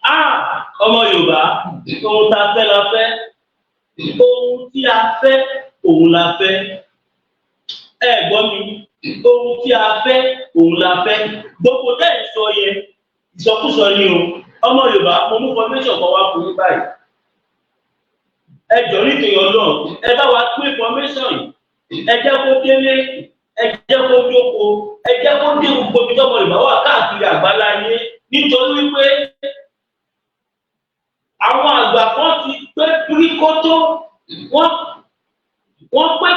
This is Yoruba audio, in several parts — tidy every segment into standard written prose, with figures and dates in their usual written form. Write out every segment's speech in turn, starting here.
Ah, ọmọ Yorùbá, ohun tá a fẹ́ la fẹ́, ohun tí a fẹ́ òun la fẹ́. Ẹ gbọ́ mi, ohun tí a fẹ́ òun la fẹ́. Gbogbo tẹ́ ẹ̀ sọ yẹn, ìsọkúsọ ni o. Ọmọ Yorùbá, mo mú information kan wá fún yín báyìí. Ẹ jọ, nítorí Ọlọ́run, ẹ bá wa pín information yìí. Ẹ jẹ́ kó délé, ẹ jẹ́ kó dóko, ẹ jẹ́ kó dé gbogbo ibi tọ́mọ Yorùbá wà káàkiri àgbáláyé, nítorí wípé àwọn àgbà kan ti pé píríkótó, wọ́n pé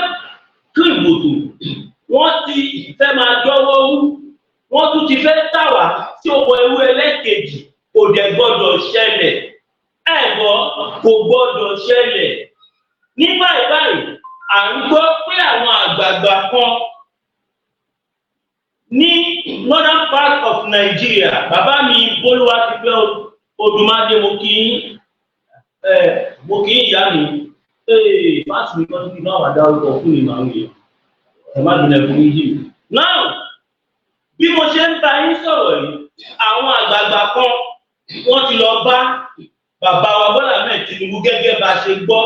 kírìbòtò, wọ́n ti fẹ́ máa dọ́wọ́ rú, wọ́n tún ti fẹ́ tà wá sí oko ẹrú ẹlẹ́kejì. Kò dẹ̀ gbọ́dọ̀ ṣẹlẹ̀. Ẹ gbọ́, kò gbọ́dọ̀ ṣẹlẹ̀. Ní báyìí báyìí, à ń gbọ́ pé àwọn àgbààgbà kan ní northern part of Nigeria, bàbá mi Bólúwa ti fẹ́ Odùmádé, mo kí ẹ, mo kí ìyá mi fásitì mi kan tí bá wà dárúkọ fún ìmọ̀ àwọn èèyàn, ẹ má dùn ẹkùn yìí. Now, bí mo ṣe ń bá yín sọ̀rọ̀ yìí, àwọn àgbààgbà kan, wọ́n ti lọ bá bàbá wa Bọ́lá Ahmed Tinubu. Gẹ́gẹ́ bá a ṣe gbọ́,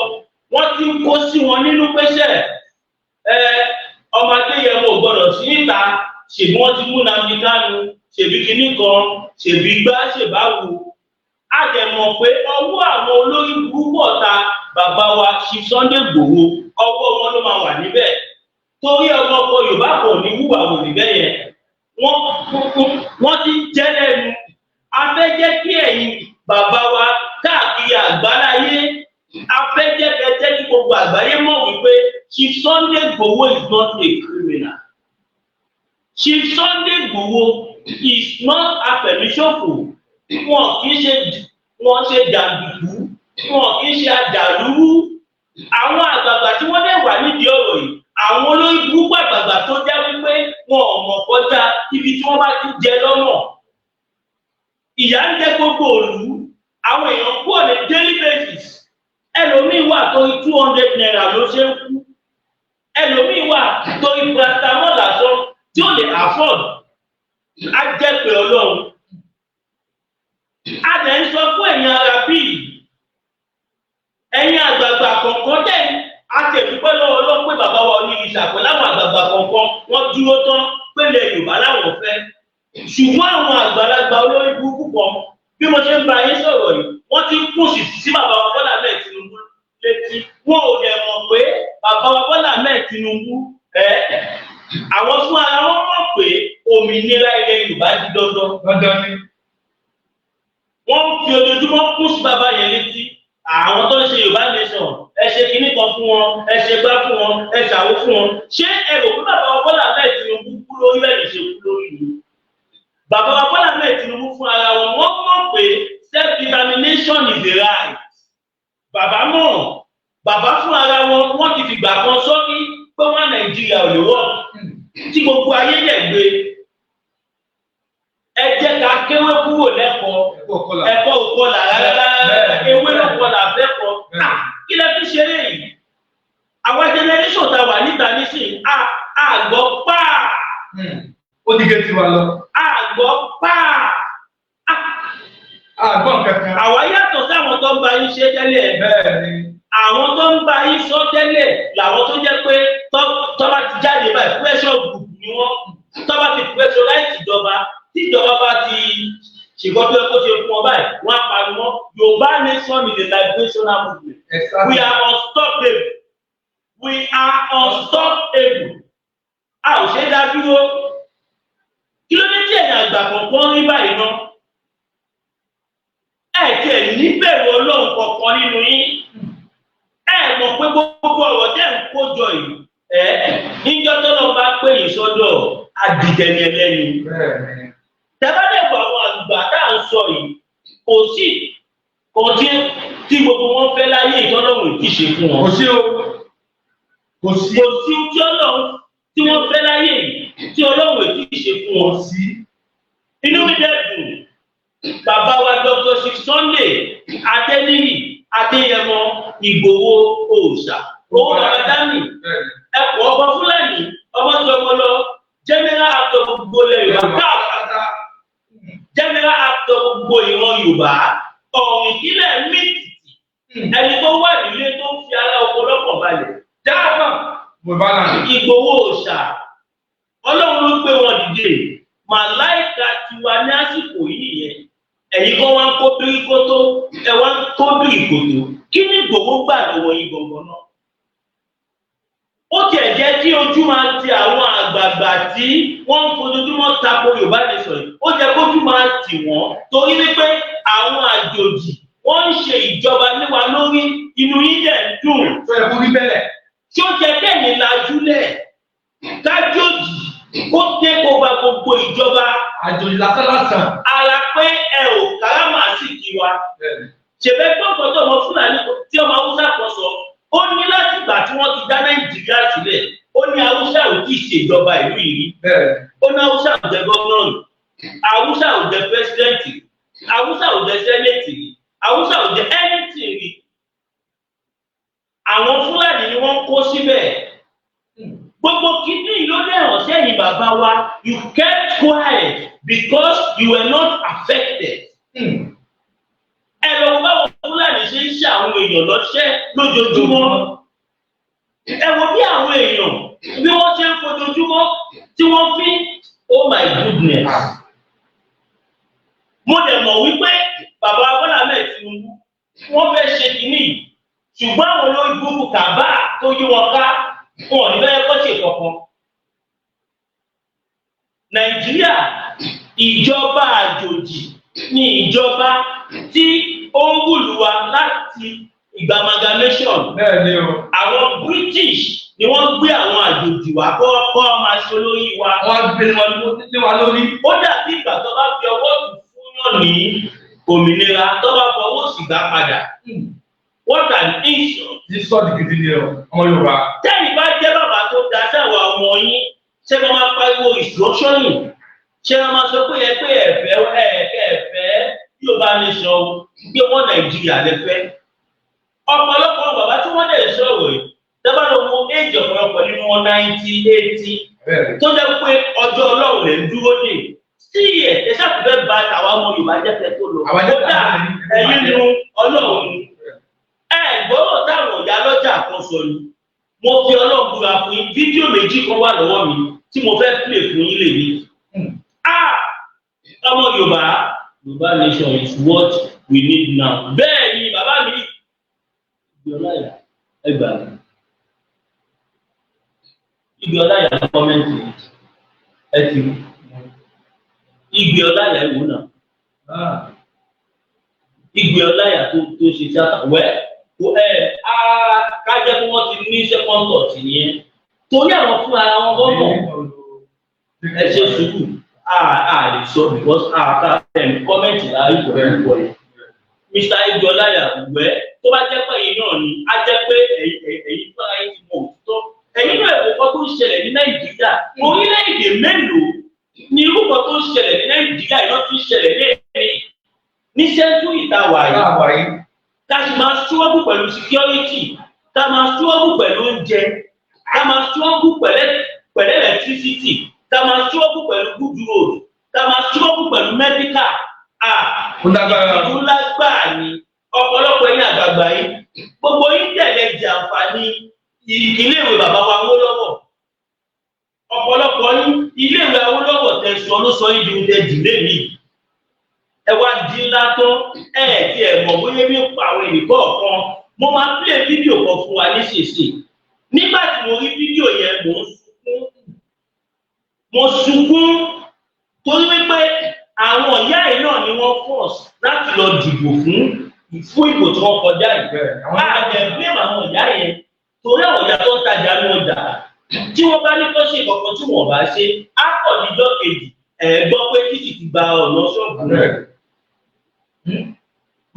wọ́n ti ń kó sí wọn nínú pẹ́sẹ̀ ẹ ọmọ Adéyẹmọ ò gbọ́dọ̀ sí níta, ṣèbí wọ́n ti mú Nnamdi Kanu, ṣèbí kinní kan, ṣèbí gbá, ṣèbáwo. A dẹ̀ mọ̀ pé ọwọ́ àwọn olórí burúkú ọ̀tá bàbá wa Chief Sunday Igboho, ọwọ́ wọn ló máa wà níbẹ̀, torí ọmọ ọkọ Yorùbá kò ní wúwà wò níbẹ̀ yẹn. Wọ́n ti jẹ́ lẹ́nu. A fẹ́ jẹ́ kí ẹ̀yin bàbá wa káàkiri àgbáláyé, a fẹ́ jẹ́ kẹjẹ́ kí gbogbo àgbáyé mọ̀ wípé Chief Sunday Igboho is not a criminal. Chief Sunday Igboho is not afẹ̀míṣòfò. Wọn kì í ṣe, wọn ṣe jàǹdùkú, wọn kì í ṣe àjàlúrú. Àwọn àgbààgbà tí wọ́n dẹ̀ wà nídìí ọ̀rọ̀ yìí, àwọn olórí burúkú àgbààgbà tó jẹ́ wípé wọn ò mọ̀ kọjá ibi tí wọ́n bá ti jẹ lọ́nà. Ìyà ń jẹ gbogbo òlú, àwọn èèyàn kú on a daily basis. Ẹlòmíín wà, torí ₦200 ló ṣe ń kú. Ẹlòmíín wà, torí paracetamol lásán tí ó lè afford, á jẹ́ pé Ọlọ́run. A dẹ̀ ń sọ fún ẹ̀yin ara bíi ẹ̀yin àgbààgbà kọ̀ọ̀kan tẹ̀, a ti dúpẹ́ lọ́wọ́ Ọlọ́run pé bàbá wa onírìṣà pẹ̀lú àwọn àgbààgbà kọ̀ọ̀kan, wọ́n dúró tán pélé Yorùbá láwọn fẹ́. Ṣùgbọ́n àwọn àgbàlagbà olórí burúkú kan, bí mo ṣe ń bá yín sọ̀rọ̀ yìí, wọ́n ti ń kùn sí bàbá wa Bọ́lá Ahmed Tinubu létí. Wọn ò dẹ̀ mọ̀ pé bàbá wa Bọ́lá Ahmed Tinubu ẹ̀, àwọn fún ara wọn mọ̀ pé òmìnira ilẹ̀ Yorùbá di dandan. Dandan ni. Wọ́n ń fi ojoojúmọ́ kún sí bàbá yẹn létí. Àwọn tó ń ṣe Yorùbá nation, ẹ ṣe kinní kan fún wọn, ẹ ṣe gbá fún wọn, ẹ ṣàwó fún wọn. Ṣé ẹ rò pé bàbá wa Bọ́lá Ahmed Tinubu kú lórí ẹ̀ ní ṣe kú lórí ni? Bàbá wa Bọ́lá Ahmed Tinubu fún ara wọn, wọ́n mọ̀ pé self determination is a right. Bàbá mọ̀, bàbá fún ara wọn, wọ́n ti fìgbà kan sọ́rí pé wọ́n Nàìjíríà ò lè wọ̀, tí gbogbo ayé dẹ̀ gbé. Ẹ jẹ́ ká kéwé kúrò lẹ́kọ̀ọ́. Ẹ̀kọ́ kọlà. Ẹ̀kọ́ ò kọlà rárá, ewé ló kọlà fẹ́kọ̀ọ́. Kí lẹ fi ṣeré yìí? Àwa generation tá a wà níta nísìnyí, àgbọ̀ pàà. Ó ti gé tiwa lọ. Àgbọ̀ pàà. Àgbọ̀n kankan. Àwa yàtọ̀ sáwọn tó ń bá yín ṣe tẹ́lẹ̀. Bẹ́ẹ̀ ni. Àwọn tó ń bá yín sọ tẹ́lẹ̀ làwọn tó jẹ́ pé tó bá ti jáde báyìí, pressure group ni wọ́n. Tó bá ti pressurize ìjọba, tí ìjọba bá ti ṣèkọ́ tó yẹ kó ṣe fún ọ báyìí, wọ́n á pariwo. Yorùbá nation is a liberational movement. We are unstoppable, we are unstoppable. A ò ṣe é dá dúró. Kí ló dé tí ẹ̀yin àgbà kọ̀ọ̀kan rí báyìí ná? Ẹ tiẹ̀ níbẹ̀rù Ọlọ́run kọ̀ọ̀kan nínú yín. Ẹ mọ̀ pé gbogbo ọ̀rọ̀ tẹ́ ń kó jọ yìí, ẹ níjọ́ tó lọ bá pè yín sọ́dọ̀ adìjẹni ẹlẹ́ni. Bẹ́ẹ̀ ni. Tẹ́bádẹ́gbọ̀, àwọn àgbà tá à ń sọ yìí, kò sí kan tí gbogbo wọn fẹ́ láyé ìtọ́lọ́run kì í ṣe fún wọn. Kò sí o. Kò sí. Kò sí tí Ọlọ́run tí wọ́n fẹ́ láyé yìí tí Ọlọ́run kì í ṣe fún Kò wọn. sí. Inú mi dẹ̀ dùn, bàbá wa Dr. Chief Sunday Adéníyì Adéyẹmọ Ìgbòho Òòṣà, owó bàbá dání. Bẹ́ẹ̀ ni. Ẹkùn ọba Fúlàní, ọmọ tí ọmọ lọ, general actor gbogbo ilẹ̀ Yorùbá káàkiri, general tọ gbogbo ìran Yorùbá ọ̀rìn kílẹ̀ mìtìtì, ẹni tó wà nílé tó ń fi ara oko lọ́kàn balẹ̀. Jáàmà Yorùbá náà. Ìgbòho òòṣà, Ọlọ́run ló gbé wọn dìde, màláìka tiwa ní àsìkò yìí nìyẹn. Ẹ̀yin kan wá ń kó bíríkótó, ẹ wá ń kó bíríkòtò. Kí ni Ìgbòho gbà lọ́wọ́ yín gbọ̀ngàn náà? Ó tiẹ̀ jẹ́ kí ojú máa ti àwọn àgbààgbà tí wọ́n ń fojoojúmọ́ tako Yorùbá nation yìí. Ó jẹ́ kójú máa tì wọ́n torí wípé àwọn àjòjì wọ́n ń ṣe ìjọba níwa lórí, inú yín dẹ̀ ń dùn. Tó yẹ kó rí bẹ́lẹ̀. Tí ó jẹ́ kẹ́yìn lajúlẹ̀ kájòjì kó take over gbogbo ìjọba? Àjòjì lásán lásán. Ara pé ẹ ò káràmásìkì wa. Ṣèbẹ́ gbọ́ngàn tó ọmọ Fúlàní tí ọmọ Haúsá kan sọ, ó ní láti ìgbà tí wọ́n ti dá Nàìjíríà sílẹ̀, ó ní Haúsá ò tí ì ṣèjọba ìlú yìí rí. Ó ní Haúsá ò jẹ gómìnà rí, Haúsá ò jẹ president rí, Haúsá ò jẹ senate rí, Haúsá ò jẹ anything rí. Àwọn Fúlàní ni wọ́n kó síbẹ̀. Gbogbo kìíní ló dẹ̀ hàn sẹ́yìn bàbá wa. You kept quiet because you were not affected. Ẹ lọ wo báwọn Fúlàní ṣe ń ṣe àwọn èèyàn lọ́ṣẹ́ lójoojúmọ́. Ẹ wo bí àwọn èèyàn bí wọ́n ṣe ń fojoojúmọ́ tí wọ́n fi, oh my goodness. Mo dẹ̀ mọ̀ wípé bàbá Bọ́lá Ahmed Tinubu, wọ́n fẹ́ ṣe kínní yìí, ṣùgbọ́n àwọn olórí burúkú kàbá tó yí wọn ká, wọn ò ní fẹ́ kọ́ ṣe kankan. Nàìjíríà, ìjọba àjòjì ní ìjọba tí ó ń rule wa láti ìgbà amalgamation. Bẹ́ẹ̀ ni o. Àwọn British ni wọ́n gbé àwọn àjòjì wá kọ́ máa ṣe olórí wa. Wọ́n á gbé lé wa lórí. Ó dàbí ìgbà tó bá fi ọwọ́ tún fún yàn ní òmìnira, tó bá fọwọ́ sí gbà padà. What an insult! Ní sọ́ọ̀dì gidi ni o, ọmọ Yorùbá. Tẹ́yìn bá jẹ́ bàbá tó da sáwọn ọmọ yín, ṣé wọ́n máa pariwo restructuring? Ṣé wọ́n máa sọ pé ẹ pé ẹ̀fẹ́ ẹ̀fẹ́ Yorùbá nation, gbé wọ́n Nàìjíríà lẹ́fẹ́? Ọ̀pọ̀lọpọ̀ bàbá tí wọ́n dẹ̀ sọ̀rọ̀ yìí, dábàá lọ wo éèjì ọ̀pọ̀lọpọ̀ nínú wọn, 90, 80, tó jẹ́ pé ọjọ́ Ọlọ́run lè ń dúró dè sí ẹ̀. Ẹ ṣàfihàn bá tàwa ọmọ Yorùbá jẹ́ fẹ́ tó lọ. Kódà ẹ̀yin nu Ọlọ́run ni ẹ gbọ́dọ̀ táwọn ìyá lọ́jà kan sọ ni. Mo fi Ọlọ́run búra fún yín, fídíò méjì kan wà lọ́wọ́ mi tí mo fẹ́ play fún yín lè ní. Ọmọ Yorùbá, Yorùbá nation is what we need now. Bẹ́ẹ̀ ni bàbá mi ibi ọláyà, ẹ gbà mí, ibi ọláyà comment, ẹ ti rí ibi ọláyà ìwò náà, ibi ọláyà tó ṣe tíátà wẹ́ kó ẹ á kájẹ́ kí wọ́n ti ní second thought nìyẹn, torí àwọn fúnra wọn gbọ́dọ̀ ẹ ṣe sùúrù. A lè sọ because a ká ẹ̀ comment láàyè pẹ̀lú ìwọ yẹn. Mr. Igbọláyà wẹ́, tó bá jẹ́ pé ẹ̀yin náà ni, á jẹ́ pé ẹ̀yin fúnra yín ti mọ òtítọ́. Ẹ̀yin náà, ẹ̀kọ́ kan tó ń ṣẹlẹ̀ ní Nàìjíríà, orílẹ̀-èdè mélòó ni irú kan tó ń ṣẹlẹ̀ ní Nàìjíríà iná tún ṣẹlẹ̀ ní ẹ̀yìn ní century tá a wà yìí? Ká sì máa struggle pẹ̀lú security, ká máa struggle pẹ̀lú oúnjẹ, ká máa struggle pẹ̀lú electricity, ká máa struggle pẹ̀lú good road, ká máa struggle pẹ̀lú medical. Ó lágbára. Ìlú ńlá gbáà ni. Ọ̀pọ̀lọpọ̀ ẹ̀yin àgbààgbà yìí, gbogbo yín tẹ̀lé jàǹfààní iléèwé bàbá wa Awólọ́wọ̀. Ọ̀pọ̀lọpọ̀ yín, iléèwé Awólọ́wọ̀ tẹ̀sán ló sọ yín di oúnjẹ dìlé mi. Ẹ wá di ńlá tán, ẹ ti ẹ̀ mọ̀ bóyá bí pa àwọn ènìyàn kọ̀ọ̀kan. Mo máa play fídíò kan fún wa nísinsìnyí. Nígbà tí mo rí fídíò yẹn, mò ń sunkún. Mo sunkún torí wípé àwọn ìyá yìí náà ni wọ́n force láti lọ dìbò fún ìbò tí wọ́n kọjá yìí. Àjẹ blame àwọn ìyá yẹn, torí àwọn ìyá tó ń tajà ní ọjà, tí wọ́n bá ní kó ṣe kankan tí wọ́n bá ṣe, á pọ̀ níjọ́ kejì, ẹ̀ gbọ́ pé títì ti gba ọ̀nà ṣọ́ọ̀bù náà.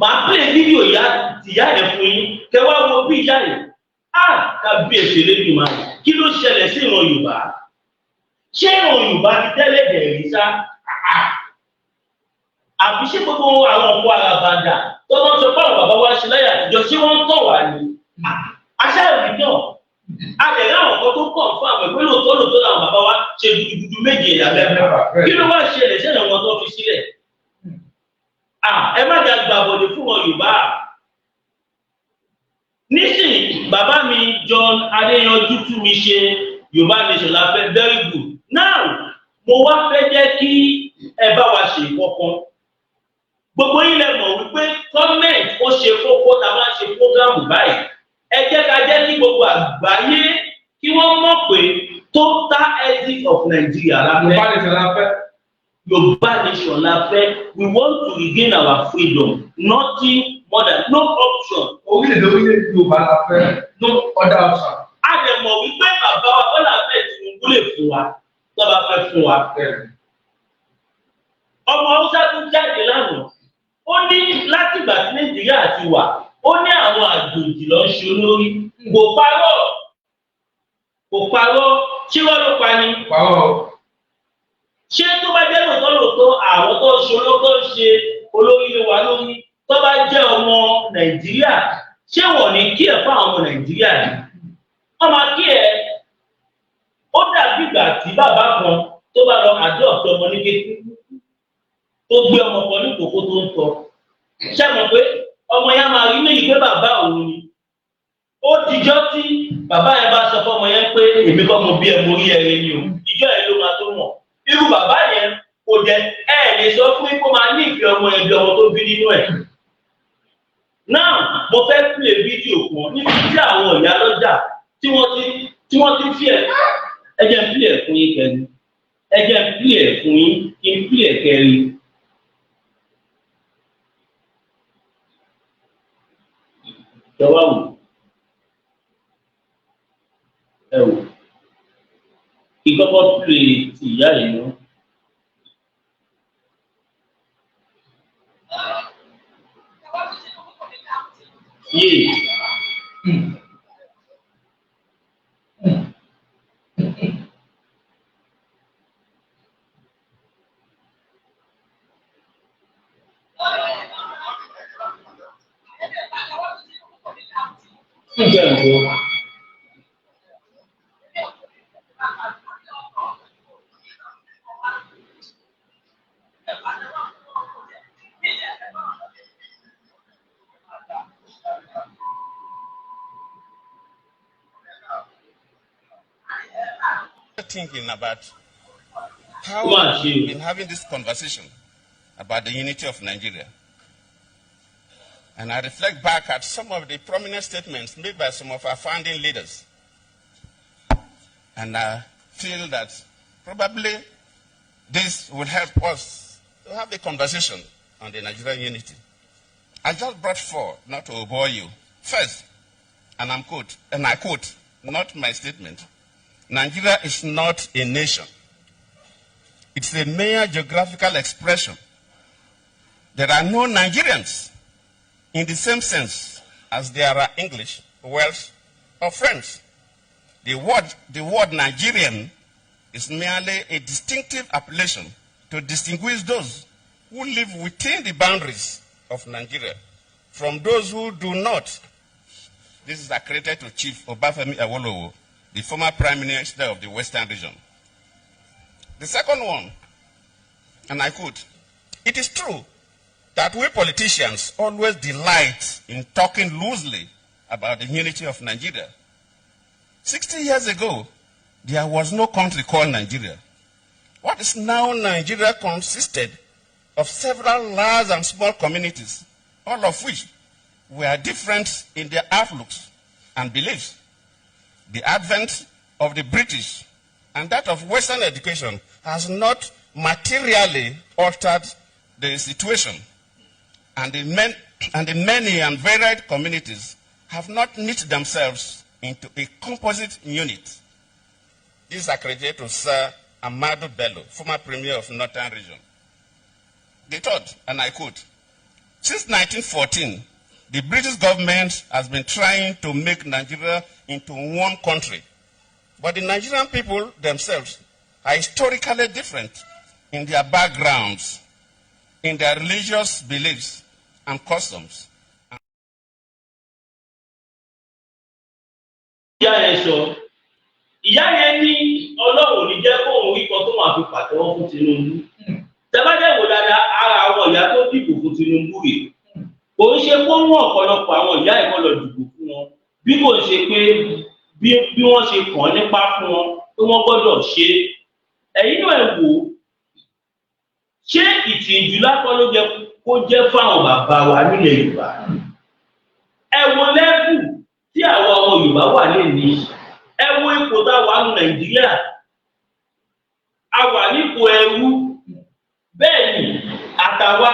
Màá play fídíò ìyá tìyá yẹn fún yín, kẹwàá wo bí ìyá yẹn á kábíyèsí lẹ́nu máa. Kí ló ṣẹlẹ̀ sí ìran Yorùbá? Ṣé ìran Yorùbá ti tẹ́lẹ̀ dẹ̀ rí sá? Àbí ṣé gbogbo àwọn ọ̀pọ̀ àràbàdà tó wọ́n sọ pé àwọn bàbá wa ṣe láyé àtijọ́, ṣé wọ́n ń tọ̀ wá ni? Aṣáàrí náà a lè rí àwọn kan tó kọ̀ fún àwọn ìpínlẹ̀. Lóòótọ́ lóòótọ́ làwọn bàbá wa ṣe gudugudu méje ẹ̀yà mẹ́fà. Kí ló wá ṣẹlẹ̀ sẹ́yìn wọn tó fi sílẹ̀? Ẹ má jà gbàbọ̀dé fún wọn Yorùbá. Nísìnyí, bàbá mi John Adéyanjú tún mi ṣe, Yorùbá nation la fẹ́. Very good. Now, mo wá fẹ́ jẹ́ kí ẹ bá wa ṣe ìkọ̀kan. Gbogbo yín lẹ mọ̀ wípé comment ó ṣe kókó tá a máa ń ṣe program báyìí. Ẹ jẹ́ ká jẹ́ kí gbogbo àgbáyé kí wọ́n mọ̀ pé total exit of Nigeria la fẹ́. Yorùbá nation la fẹ́. Yorùbá nation la fẹ́. We want to regain our freedom, nothing more than, no option. Orílẹ̀-èdè Yorùbá la fẹ́, no other option. A dẹ̀ mọ̀ wípé bàbá wa Bọ́lá Ahmed Tinubu lè fún wa tó bá fẹ́ fún wa. Ọmọ Haúsá tún jáde lánàá, ó ní látìgbà tí Nàìjíríà ti wà, ó ní àwọn àjòjì ló ń ṣe olórí. Kò parọ́, kò parọ́. Ṣé wọ́n ló pa ni? Pàrọ̀. Ṣé tó bá jẹ́ lóòótọ́ lóòótọ́, àwọn tó ń ṣe olórí, tó ń ṣe olórí lé wa lórí, tó bá jẹ́ ọmọ Nàìjíríà, ṣé wọ́n ní kí ẹ̀ fún àwọn ọmọ Nàìjíríà yìí? Wọ́n máa kí ẹ̀. Ó dàbí ìgbà tí bàbá kan tó bá lọ adopt ọmọ ní kékeré, tó gbé ọmọ kan ní kókó tó ń tọ́. Ṣé mọ̀ pé ọmọ yẹn máa rí méjì pé bàbá òun ni? Ó dijọ́ tí bàbá yẹn bá sọ fọmọ yẹn pé èmi kọ́ mo bí ẹ, mo rí ẹrẹ ni o, ìjọ yẹn ló máa tó mọ̀. Irú bàbá yẹn kò dẹ ẹ lè sọ fún yín kó máa ní ìfẹ́ ọmọ yẹn bí ọmọ tó bí nínú ẹ̀. Now, mo fẹ́ play fídíò kan níbi tí àwọn ìyá lọ́jà tí wọ́n ti fi ẹ̀. Ẹ jẹ́ n play ẹ̀ fún yín kẹrin, ẹ jẹ́ n play ẹ̀ fún yín, kí n play ẹ̀ kẹrin. Ẹ wá wò, ẹ wò, kí kọ́kọ́ play ti ìyá yìí náà. Yéè. Ǹjẹ́ ǹjẹ́. Thinking about how Ó mà ṣe o. we've been having this conversation about the unity of Nigeria. And I reflect back at some of the prominent statements made by some of our founding leaders. And I feel that probably this will help us to have a conversation on the Nigerian unity. I just brought four, not to bore you. First, and I quote, not my statement: "Nigeria is not a nation. It's a mere geographical expression. There are no Nigerians in the same sense as there are English, Welsh, or French. The word Nigerian is merely a distinctive appellation to distinguish those who live within the boundaries of Nigeria from those who do not." This is accredited to Chief Obafemi Awolowo, the former Prime Minister of the Western Region. The second one, and I quote, "It is true that we politicians always delight in talking loosely about the unity of Nigeria. 60 years ago, there was no country called Nigeria. What is now Nigeria consisted of several large and small communities, all of which were different in their outlooks and beliefs. The advent of the British and that of Western education has not materially altered the situation, and the many and varied communities have not knit themselves into a composite unit." This is accredited to Sir Ahmadu Bello, former Premier of Northern Region. The third, and I quote, "Since 1914, the British government has been trying to make Nigeria into one country. But the Nigerian people themselves are historically different in their backgrounds, in their religious beliefs and customs." Ìyá yẹn sọ, ìyá yẹn ní Ọlọ́run ò ní jẹ́ kóun rí kan tó máa fi pàtẹ́wọ́ fún Tinubu. Tẹ́bàjẹ́ wò dáadáa, ara àwọn ìyá tó dìbò fún Tinubu rè. Kò ń ṣe kó mú ọ̀pọ̀lọpọ̀ àwọn ìyá ẹ̀kọ́ lọ dìbò fún wọn, bí kò ṣe pé bí wọ́n ṣe kàn án nípa fún wọn pé wọ́n gbọ́dọ̀ ṣe é. Ẹ̀yin náà ẹ wò ó, ṣé ìtìjú lápá ló jẹ kó jẹ́ fáwọn bàbá wa nílẹ̀ Yorùbá? Ẹ wo level tí àwọn ọmọ Yorùbá wà lẹ́ni, ẹ wo ipò tá a wà ní Nàìjíríà. A wà nípò ẹrú. Bẹ́ẹ̀ ni àtàwa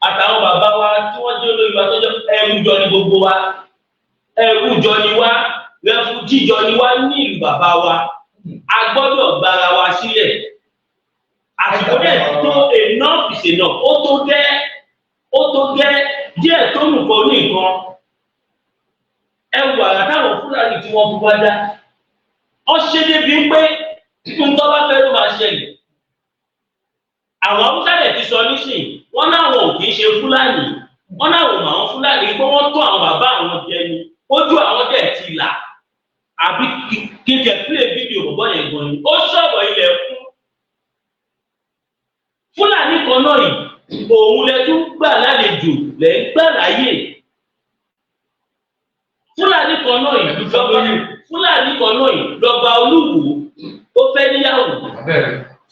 àtàwọn bàbá wa tí wọ́n jẹ́ olórí wa tó jẹ́ ẹrú jọ ní gbogbo wa. Ẹrú jọ ni wá, refugee jọ ni wá ní ìlú bàbá wa. A gbọ́dọ̀ gbára wa sílẹ̀. Àsìkò dẹ̀ ti tó. Enough is enough. Ó tó gẹ́, ó tó gẹ́. Díẹ̀ tó nǹkan ní nǹkan. Ẹ wà táwọn Fúlàní tí wọ́n fi wá dá ọ ṣe débi pé ntọ́ bá fẹ́ ló máa ṣẹlẹ̀. Àwọn Haúsá dẹ̀ ti sọ nísìn, wọ́n náwọn ò kì í ṣe Fúlàní, wọ́n náwọn ò mọ àwọn Fúlàní, pé wọ́n tó àwọn bàbá àwọn jẹ ni. Ojú àwọn dẹ̀ ti là. Àbí kíkẹ́ play video bọ̀bọ̀ yẹn gan ni ó sọ̀rọ̀ ilẹ̀ fún Fúlàní kan náà yìí. Òun lẹ tún gbà lálejò, lẹ ń gbà láyè. Fúlàní kan náà yìí lọ́ba, Fúlàní kan náà yìí lọ́ba Olúwo ó fẹ́ níyàwó.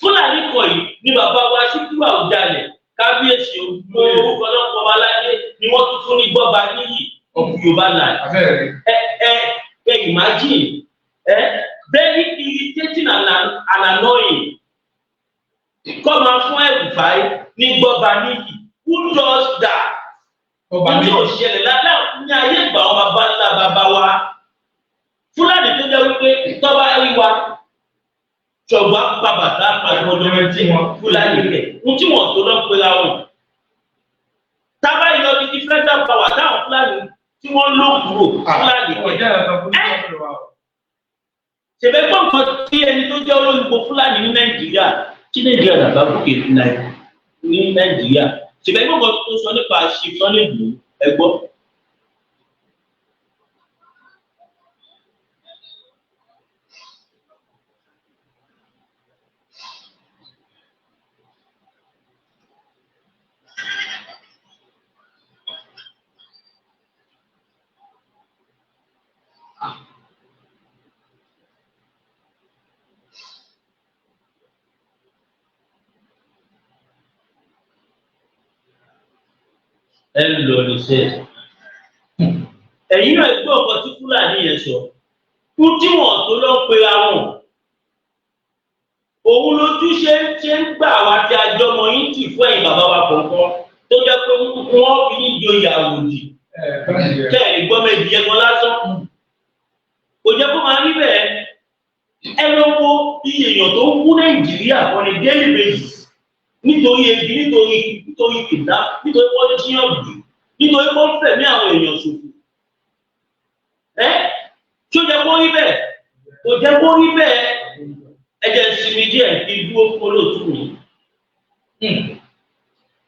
Fúlàní kan yìí ni bàbá wa Síkírù Àwùjalẹ̀, kábíyèsí orúkọ náà pọ̀ aláyé, ni wọ́n tún fún ní gbọ́ba níyì of Yorùbá land. Ẹ ẹ ẹ imagine, ẹ very irritating and annoying kọ́ máa fún El-Rufai ní gbọ́ba níyì. Who does that? Ọba ní ní òṣèlè lálẹ́ ní ayé ìgbà wọn bàbá ńlá bàbá wa Fúlàní tó jẹ́ wípé tọ́ba rí wa ṣọ̀gbọ́n pa bàtà pariwo tí wọn Fúlàní rẹ̀ ń tí wọ́n tó lọ pera wọn. Tábà yọ ní ti federal power táwọn Fúlàní tí wọ́n lò kúrò, Fúlàní rẹ̀ ọjà ẹ̀ka fún ìjọba wa. Ṣèbẹ́ gbọ́n nǹkan tí ẹni tó jẹ́ olóyìnbó Fúlàní ní Nàìjíríà, tí Nàìjíríà dàgbà gòkè ní Nàìjíríà, ṣèbẹ́ gbọ́n nǹkan tó sọ nípa Chief Sunday Igboho? Ẹ gbọ́. Ẹ ń lọ níṣẹ́. Ẹ̀yin náà gbọ́ ọkọ̀ tí Fúlàní yẹn sọ kú tí wọ́n tó lọ pera wọn. Òun lójú ṣe ń gbà wá tí àjọmọ yín tì fún ẹ̀yin bàbá wa kọ̀ọ̀kan tó jẹ́ pé wọ́n fi yín joyè àwòdì. Ẹ báyìí rẹ. Tẹ́ ẹ̀ gbọ́ méjì yẹn gan lásán kò jẹ́ kó máa rí bẹ́ẹ̀. Ẹ lọ wo iye èèyàn tó ń kú Nàìjíríà on a daily basis nítorí ebi, nítorí kìdá, nítorí wọ́n jíyàn gbé, nítorí wọ́n fẹ̀mí àwọn èèyàn ṣòfò. Ẹ tí ó jẹ́ kó rí bẹ́ẹ̀, kò jẹ́ kó rí bẹ́ẹ̀. Ẹ jẹ́ n sinmi díẹ̀ kí n dúró fún olóòtú mi.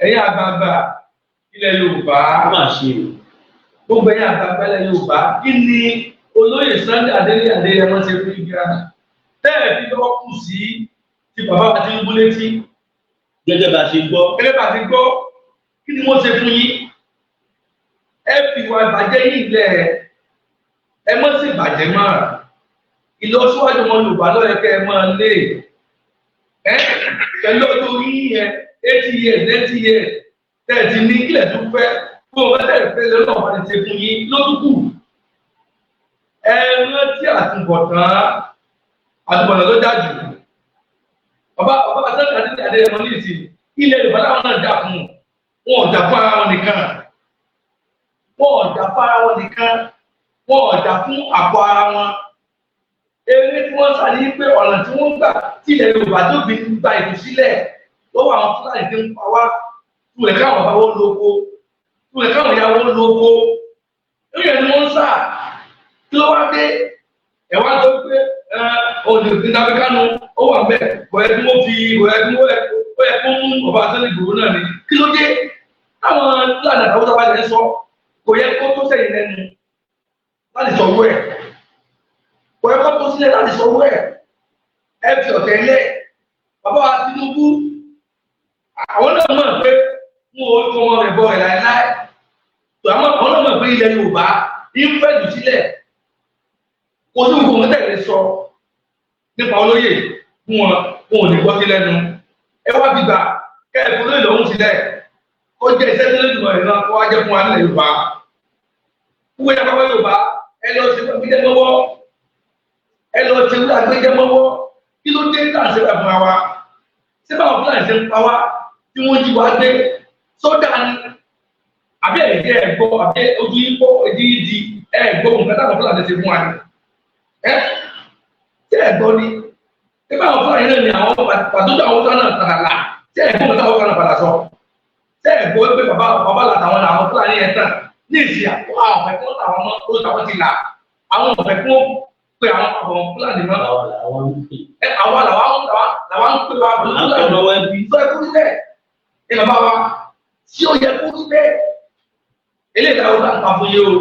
Ẹ̀yin àgbààgbà ilẹ̀ Yorùbá, Ó mà ṣe o. Gbogbo ẹ̀yin àgbààgbà ilẹ̀ Yorùbá, kí ni olóyè Sunday Adéníyì Adéyẹmọ ṣe fún ìgbà tẹ́ẹ̀ fi lọ́wọ́ kù sí ti bàbá wa Tinubu létí? Gẹ́gẹ́ bá a ṣe gbọ́. Gẹ́gẹ́ bá a ti gbọ́, kí ni wọ́n ṣe fún yín? Ẹ fi ìwà ìbàjẹ́ yìí lẹ̀, ẹ mọ́ sí ìbàjẹ́ mọ́. Ìlọsíwájú ọmọ Yorùbá ló yẹ kẹ́ ẹ máa lé ẹ pẹ̀lú ọdún orí yẹn, 80 years, 90 years tẹ́ ẹ ti ní. Kílẹ̀ tó fẹ́ fún ọmọ tẹ́ ẹ fẹ́ lọ́nà ọ̀pá ti ṣe fún yín lótúkù. Ẹ rántí àtúbọ̀tán, àtúbọ̀tán ló dájú. Bàbá Sunday Adéníyì Adéyẹmọ ní ìsìn, ilẹ̀ Yorùbá láwọn náà jà fún. Wọn ò jà fún ara wọn nìkan, wọn ò jà fún ara wọn nìkan, wọn ò jà fún àpò ara wọn. Eré tí wọ́n sá ní pé ọ̀nà tí wọ́n gbà tí ilẹ̀ Yorùbá tó fi gba ìtúsílẹ̀ lọ́wọ́ àwọn Fúlàní tí ń pa wá, túlẹ̀ káwọn bá wọn lóko, túlẹ̀ káwọn ìyá wọn lóko, lórí ẹni wọ́n ń sà. Kí ló wá dé ẹ̀ wá tó pé òní Nnamdi Kanu ó wà bẹ́ẹ̀, kò yẹ kí wọ́n fi, kò yẹ kí wọ́n, ó yẹ kó mú ọba Sunday Igboho náà ni? Kí ló dé táwọn Fúlàní àtàwọn tó bá lè sọ, kò yẹ kó tó sẹ́yìn lẹ́nu láti sọ wọ́ ẹ̀, kò yẹ kó tó sílẹ̀ láti sọ wọ́ ẹ̀? Ẹ fi ọ̀tẹ̀ lẹ̀. Bàbá wa Tinubu, àwọn náà mọ̀ pé Wọn ò fọmọ rẹ̀ bọ̀ rẹ̀ láéláé. Tó àwọn àwọn náà mọ̀ pé ilẹ̀ Yorùbá ń fẹ́ jù sílẹ̀. Kò sí gbogbo wọn tẹ̀lé sọ nípa olóyè fún wọn, wọn ò ní gbọ́ sí lẹ́nu. Ẹ wá fi gbà kẹ́ ẹ fún olóyè lọ́hùn sílẹ̀. Ó jẹ́ iṣẹ́ tó lójú ọ̀rẹ́ náà kó wá jẹ́ fún wa nílẹ̀ Yorùbá. Wúwo yà bàbá Yorùbá, ẹ lọ sí gbẹ́jẹ́ mọ́wọ́. Ẹ lọ sí gbẹ́jẹ́ mọ́wọ́. Kí ló dé tá à ń ṣe bẹ́ẹ̀ fúnra wa? Ṣé báwọn Fúlàní ṣe ń pa wá tí wọ́n jí wa gbé? Sódà ni àbí ẹ̀yìn ẹ̀ gbọ́, àbí ojú yín kọ́, ojú yín di ẹ̀ gbọ́ nǹkan táwọn Fúlàní ṣe fún wa ni? Ẹ ṣé ẹ̀ gbọ́ ni? Ṣé báwọn Fúlàní náà ni àwọn pàtó tó àwọn náà tàrà là? Ṣé ẹ̀ gbọ́ nǹkan táwọn kan padà sọ? Ṣé ẹ̀ gbọ́ pé bàbá bàbá làtàwọn làwọn Fúlàní yẹn tàn ní ìsìn àwọn ọ̀fẹ́ kí wọ́n tàwọn mọ́ ó tàwọn ti là, àwọn ọ̀fẹ́ kí wọ́n pe àwọn àwọn Fúlàní mọ́. Àwa làwọn ń pè. Ẹ àwa làwọn ń pè wá pẹ̀lú À ń Fúlàní tọ́ lọ́wọ́ ẹbí. Sọ ẹ kú síbẹ̀ ẹ bàbá wa tí ó yẹ kú síbẹ̀. Eléyìí táwọn bá ń pa fún yín o,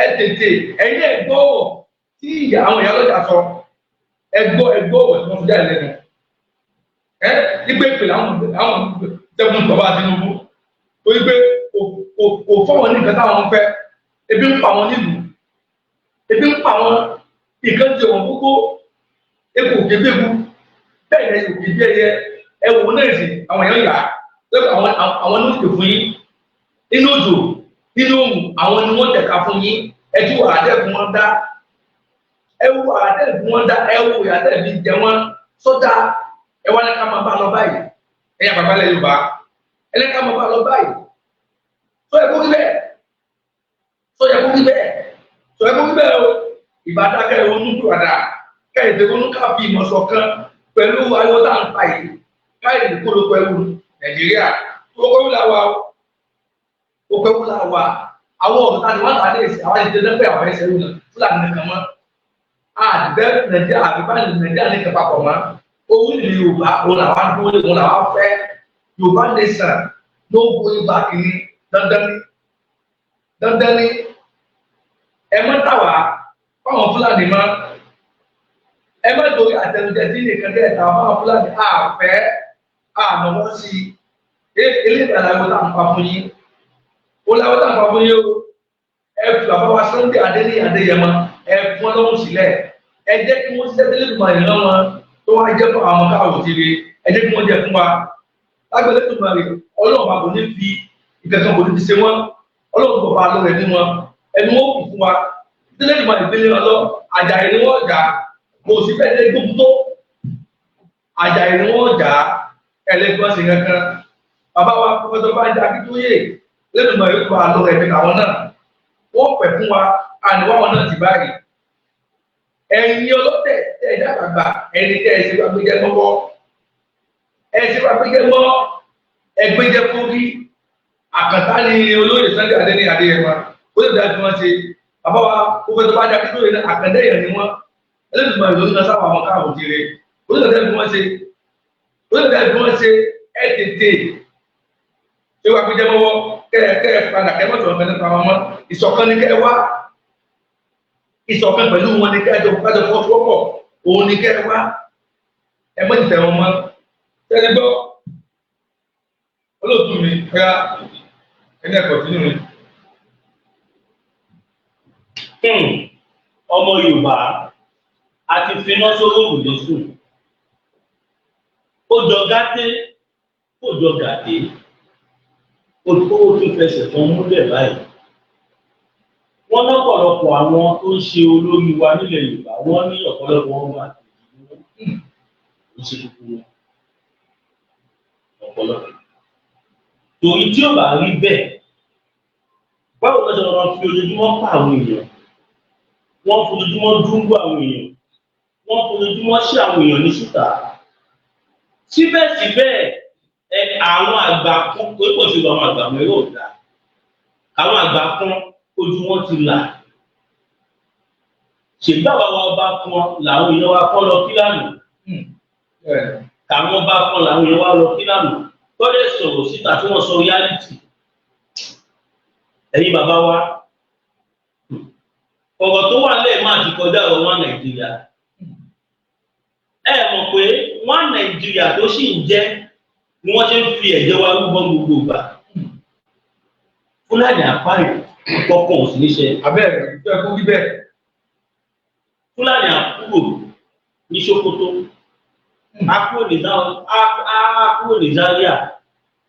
ẹ tètè ẹ̀yin ẹ gbọ́ tí ìyá àwọn ìyá lọ́jà sọ, ẹ gbọ́, ẹ gbọ́ ọ̀rọ̀ tí wọ́n fi jáde lẹ́nu ẹ ìgbé pè àwọn jẹ́kun bàbá Tinubu torí pé kò fọwọ́n ní nǹkan táwọn ń fẹ́. Ebi ń pa wọn nílùú, ebi ń pa wọn, nǹkan jẹ wọn gbogbo, epo òkè gbégu bẹ́ẹ̀ ni òkè bí ẹyẹ. Ẹ wò náà sì àwọn èèyàn yà lọ́pọ̀ àwọn ní òkè fún yín nínú òjò, nínú òmù, àwọn ni wọ́n tẹ̀ka fún yín. Ẹ tí wà àdẹ́kùn wọn dá, ẹ wò àdẹ́kùn wọn dá, ẹ wò àdẹ́kùn jẹ wọn sọ́dà. Ẹ wá ní ká máa bá lọ báyìí. Ẹ yà bàbá lẹ Yorùbá, ẹ ní ká máa bá lọ báyìí. Sọ ẹ kó rí bẹ́ẹ̀, sọ yẹ kó rí bẹ́ẹ̀, sọ ẹ kó rí bẹ́ẹ̀ o. Ìbádákẹ́ ronú padà, kẹ́hìndé ronú, ká fi ìmọ̀ ṣọ̀kan pẹ̀lú ariwo tá à ń pa yìí, káyìí kó ló pẹ̀lú Nàìjíríà tó kọ́ wúlà wa ó pẹ́ wúlà wa. Àwọn ọ̀dọ́ tani wọ́n tà ní èsì àwọn ìdílé pé àwọn ẹsẹ̀ wúlò Fúlàní nìkan mọ́ àdìbẹ́ Nàìjíríà àbíbá Nàìjíríà nìkan papọ̀ mọ́ orílẹ̀ Yorùbá. Òun làwọn dúró, òun làwọn fẹ́ Yorùbá nation, no going back ní dandan ní dandan ní. Ẹ mọ́ tàwa fáwọn Fúlàní mọ́. Ẹ má torí àtẹnujẹ tí nìkan tẹ̀ ta fáwọn Fúlàní àfẹ́ ànáwọ́ sí i. Eléyìí àlàyé tá à ń pa fún yín, ó láwọ́ tá à ń pa fún yín o. Ẹ fi bàbá wa Sunday Adéníyì Adéyẹmọ, ẹ fún ọlọ́run sílẹ̀. Ẹ jẹ́ kí wọ́n ṣiṣẹ́ tẹ́lẹ̀ tó máa yẹn wọn tó wá jẹ́ fún àwọn káwọ̀ tìrì. Ẹ jẹ́ kí wọ́n jẹ́ fún wa lágbẹ̀lẹ́ tó máa rí. Ọlọ́run bá kò ní fi ìkẹsàn, kò ní fi ṣe wọ́n. Ọlọ́run kò bá lọ ẹni wọn, ẹni wọn kù fún wa tẹ́lẹ̀ tó máa ìgbélé wọn lọ. Àjàyè ni wọ́n jà, kò sí fẹ́ẹ́ lé gbógun tó àjàyè ni wọ́n jà. Ẹlẹ́gbọ́n sí kankan bàbá wa pọfẹsọ Bánjí Akíntóyè lẹ́nu náà yóò bá lọ ẹ̀mí àwọn náà wọ́n pẹ̀ fún wa àníwá wọn náà ti báyìí. Ẹ̀yin ọlọ́tẹ̀ tẹ́ ẹ dàgbà, ẹni tẹ́ ẹ ṣe wá gbéjẹ́ mọ́wọ́, ẹ ṣe wá gbéjẹ́ mọ́, ẹ gbéjẹ́ fúrí àkàtà ni olóyè Sunday Adéníyì Adéyẹmọ ó lè dájú wọn ṣe. Bàbá wa pọfẹsọ Bánjí Akíntóyè náà àkàndá èèyàn ni wọn. Ẹlẹ́dùnmọ̀ ìlú náà sábà wọn káàbọ̀ jíire, ó lè dájú wọn ṣe, ó lè dájú wọn ṣe. Ẹ tètè ṣé wàá gbéjẹ́ mọ́wọ́, kẹ́ ẹ kẹ́ ẹ padà, kẹ́ ẹ mọ̀tò ọ̀kan nípa wọn mọ́. Ìṣọ̀kan ni kẹ́ ẹ wá, ìṣọ̀kan pẹ̀lú wọn ni kẹ́ ẹ jọ kájọ fọwọ́sowọ́pọ̀, òun ni kẹ́ ẹ wá. Ẹ mọ̀ tẹ̀ wọn mọ́ tẹ́lẹ̀ gbọ́. Olóòtú mi ẹ̀yà ẹni ẹ̀kọ́ sínú mi. Ọmọ Yorùbá, a ti finá sórí òrùlé sùn. Ó jọ gàté, ó jọ gàté, ó tún fẹsẹ̀ kan múlẹ̀ báyìí. Wọ́n lọ́pọ̀lọpọ̀ àwọn tó ń ṣe olórí wa nílẹ̀ Yorùbá, wọ́n ní ọ̀pọ̀lọpọ̀ wọn wà tó ń ṣe gbogbo wọn, ọ̀pọ̀lọpọ̀. Torí tí ó bá rí bẹ́ẹ̀, báwo ló ṣe máa fi ojoojúmọ́ pa àwọn èèyàn? Wọ́n fojoojúmọ́ dúnbò àwọn èèyàn, wọ́n fojoojúmọ́ ṣe àwọn èèyàn ní ṣùtà. Síbẹ̀síbẹ̀ ẹ àwọn àgbà kan pé kò sí àwọn àgbà mọ́ yóò dá àwọn àgbà kan, ojú wọn ti là. Ṣègbà wa ọba kan làwọn èèyàn wa kọ́ lọ kí lánàá, káwọn ọba kan làwọn èèyàn wa lọ kí lánàá, tọ́lẹ̀ sọ̀rọ̀ síta tí wọ́n sọ reality. Ẹ̀yin bàbá wa, ọ̀rọ̀ tó wà lẹ́ẹ̀ máa ti kọjá ọ̀rọ̀ wọn Nàìjíríà. Ẹ mọ̀ pé wọn Nàìjíríà tó sì ń jẹ́ ni wọ́n ṣe ń fi ẹ̀jẹ̀ wa rúbọ gbogbo ìgbà. Fúlàní àpáyọ̀ kọ̀ọ̀kan ò sì ní ṣe. Abẹ́rẹ́ ìjọ ẹ̀kú wí bẹ́ẹ̀. Fúlàní àkúrò ní Sokoto, akúrò ní Zaria,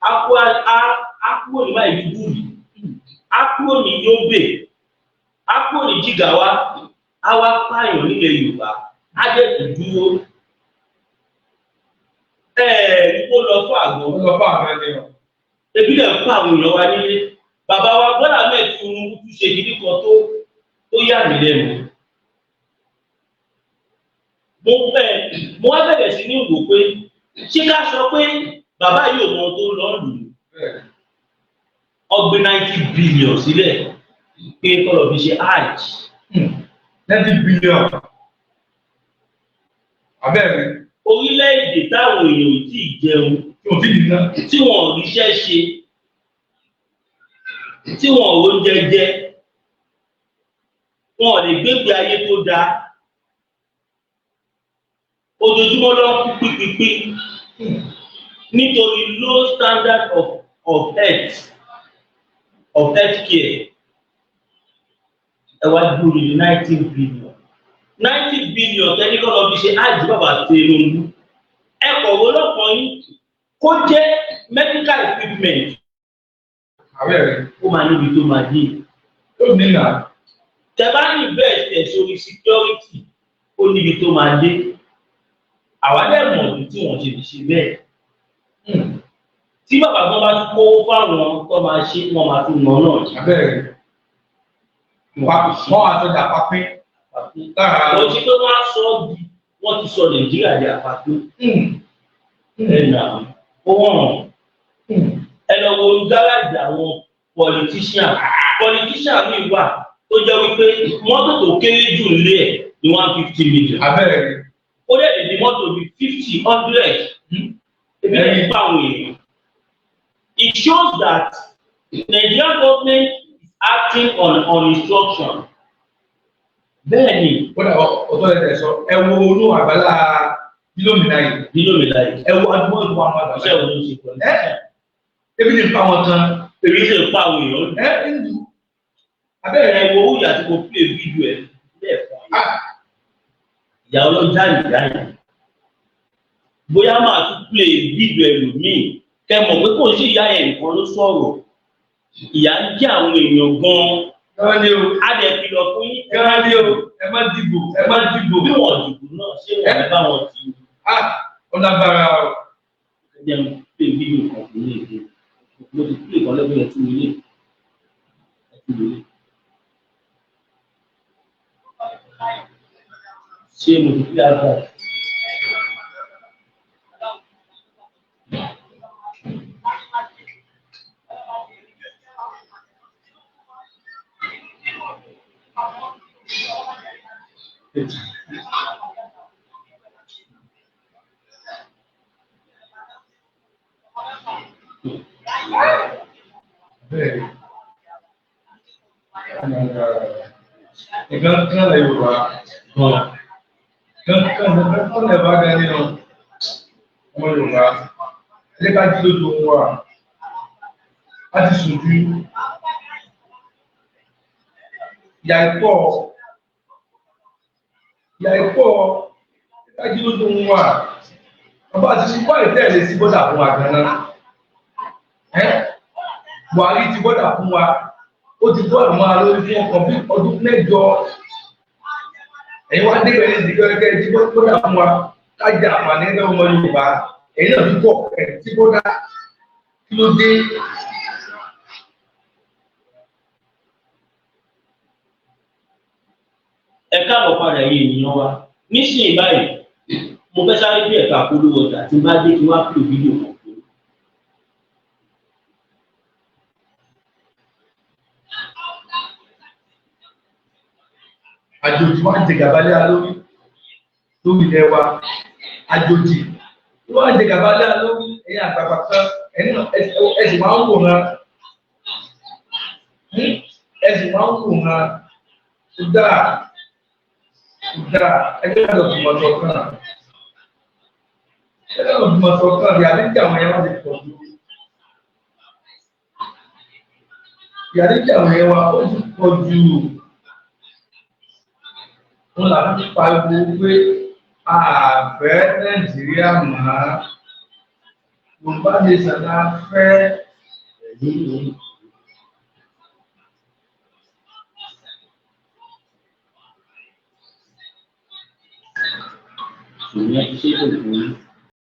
akúrò ní Maiduguri, akúrò ní Yobe, akúrò ní Jigawa, àwa pààyàn nílẹ̀ Yorùbá, á dẹ̀ tó dúró. Ẹ̀ẹ́dì kó lọ fún àgọ́. Ó lọ fún àgbẹ̀ ni o. Ebi lè fún àwọn èèyàn wa nílé. Bàbá wa Bọ́lá Ahmed Tinubu tún ṣe kíní kan tó yà mí lẹ́nu. Mo wá bẹ̀rẹ̀ sí ní wò pé ṣé ká sọ pé bàbá yóò mọ ohun tó ń lọ lù ú. Ọgbẹ́ 90 billion sílẹ̀ pé kọ́lọ̀ fi ṣe hajj. 90 billion. Abẹ́rẹ́. Orílẹ̀-èdè táwọn èèyàn ò tí ì jẹun, tí ò tí ì ná, tí wọn ò ríṣẹ́ ṣe, tí wọn ò róúnjẹ jẹ, wọn ò lè gbégbé ayé tó dáa, ojoojúmọ́ ló ń kú pípípí nítorí low standard of health care. Ẹ wá dúró ní 19 billion, 90 billion tẹ́lẹ̀ kọ́ lọ fi ṣe ájì. Bàbá Tinubu, ẹ kọ̀wé lọ́pọ̀ yín kó jẹ́ medical equipment. Abẹ́rẹ́. Ó máa níbi tó máa dé. Ó ní nà. Tẹ́ bá invest ẹ̀ sórí security, ó níbi tó máa dé. Àwa dẹ̀ mọ̀ ọdún tí wọ́n ṣe fi ṣe bẹ́ẹ̀. Tí bàbá gan bá tún kówó fáwọn tó máa ṣe, wọ́n máa tún nà náà. Abẹ́rẹ́. Wọ́n àtọ́jà papín. Lára. Wọ́n ti pé wọ́n á sọ ọ́ di, wọ́n ti sọ Nàìjíríà di àpapín. Ẹ̀ nà ó wọ̀n. Ẹ lọ wo gáràjì àwọn politician. Politician mi wà tó jẹ́ wípé mọ́tò tó kéré jù nílé ẹ̀ ní 150 million. Abẹ́rẹ́. Ó dẹ̀ lè ní mọ́tò bíi 50, 100. Ebi lè pa àwọn èèyàn. It shows that Nigerian government is acting on instruction. Bẹ́ẹ̀ ni. Kódà ọ̀tọ̀ ẹ̀ sọ, ẹ wo inú àgbàlá bílómìnà yìí. Bílómìnà yìí. Ẹ wo adúgbò tó wà nínú àgbàlá. Iṣẹ́ wo ló ń ṣe politician? Ebi ní pa wọn kan. Èmi ṣe pa àwọn èèyàn. Ẹ ń lu. Abẹ́rẹ́. Ẹ wo owó ìyá tí mo play video ẹ̀ lẹ́ẹ̀kan yìí. Ìyá ọlọ́jà ìyá yẹn. Bóyá máa tún play video ẹlòmíì kẹ mọ̀ pé kò sí ìyá yẹn nìkan ló sọ̀rọ̀. Ìyá ń jẹ́ àwọn èèyàn gan-an. Gán ni o. A dẹ̀ kìlọ̀ fún yín. Gán ni o. Ẹ má dìbò. Ẹ má dìbò. Bí wọ́n dìbò náà, ṣé wọ́n bá wọn ti. Ó lágbára o. Ẹ jẹ́ n play video kan fún yín èdè. Mo ti play kan lẹ́gbẹ̀ẹ́ ẹtú ilé. Ẹtú ilé. Ṣé mo ti play advert? Bẹ́ẹ̀ni. Nǹkan kan lè Yorùbá. Nǹkan kan lè bá gan nínú ọmọ Yorùbá. Ẹ jẹ́ ká jí lójú ohun wa. A ti sùn jù. Ìyà ìpọ̀. Ìyà ìpọ̀. Ẹ ká jí lójú ohun wa. Bàbá àti ṣùgbọ́n ìtẹ̀lé sí bọ́dà fún wa gan-an. Buhari ti bọ́dà fún wa, ó ti bọ́ àwọn alórí fún ọkàn bí ọdún 8. Ẹ̀yin wá débẹ̀ ní ìdíkẹ́ ẹ̀kẹ́ ti bọ́dà fún wa kájà àǹfààní ẹgbẹ́ ọmọ Yorùbá. Ẹ̀yin náà tún bọ̀ ẹ̀ ti bọ́dà, kí ló dé? Ẹ káàbọ̀ padà yìí, ènìyàn wa. Nísìnyí báyìí, mo fẹ́ sáré bí ẹ̀ka polówó ọjà tí bá dé kí wá pè fídíò kan fún mi. Àjòjì wá ń jẹ gàba lé wa lórí lórí ilẹ̀ wa. Àjòjì wá ń jẹ gàba lé wa lórí. Ẹ̀yin àgbààgbà kan, ẹ̀yin náà ẹ sì máa ń wòran, ẹ sì máa ń wòran. Kò dáa, kò dáa. Ẹgbẹ́ náà lọ fìmọ̀ ṣọ̀kan, ẹgbẹ́ náà lọ fìmọ̀ ṣọ̀kan bí àbí tí àwọn ẹ̀yà wá ti pọ̀ jù. Ìyàrá ìjà àwọn ẹwà ó ti pọ̀ jù. Wọn là ń pariwo pé àfẹ́ Nàìjíríà mọ́, Yorùbá nation la fẹ́. Ìyẹn ti ṣépè fún yín.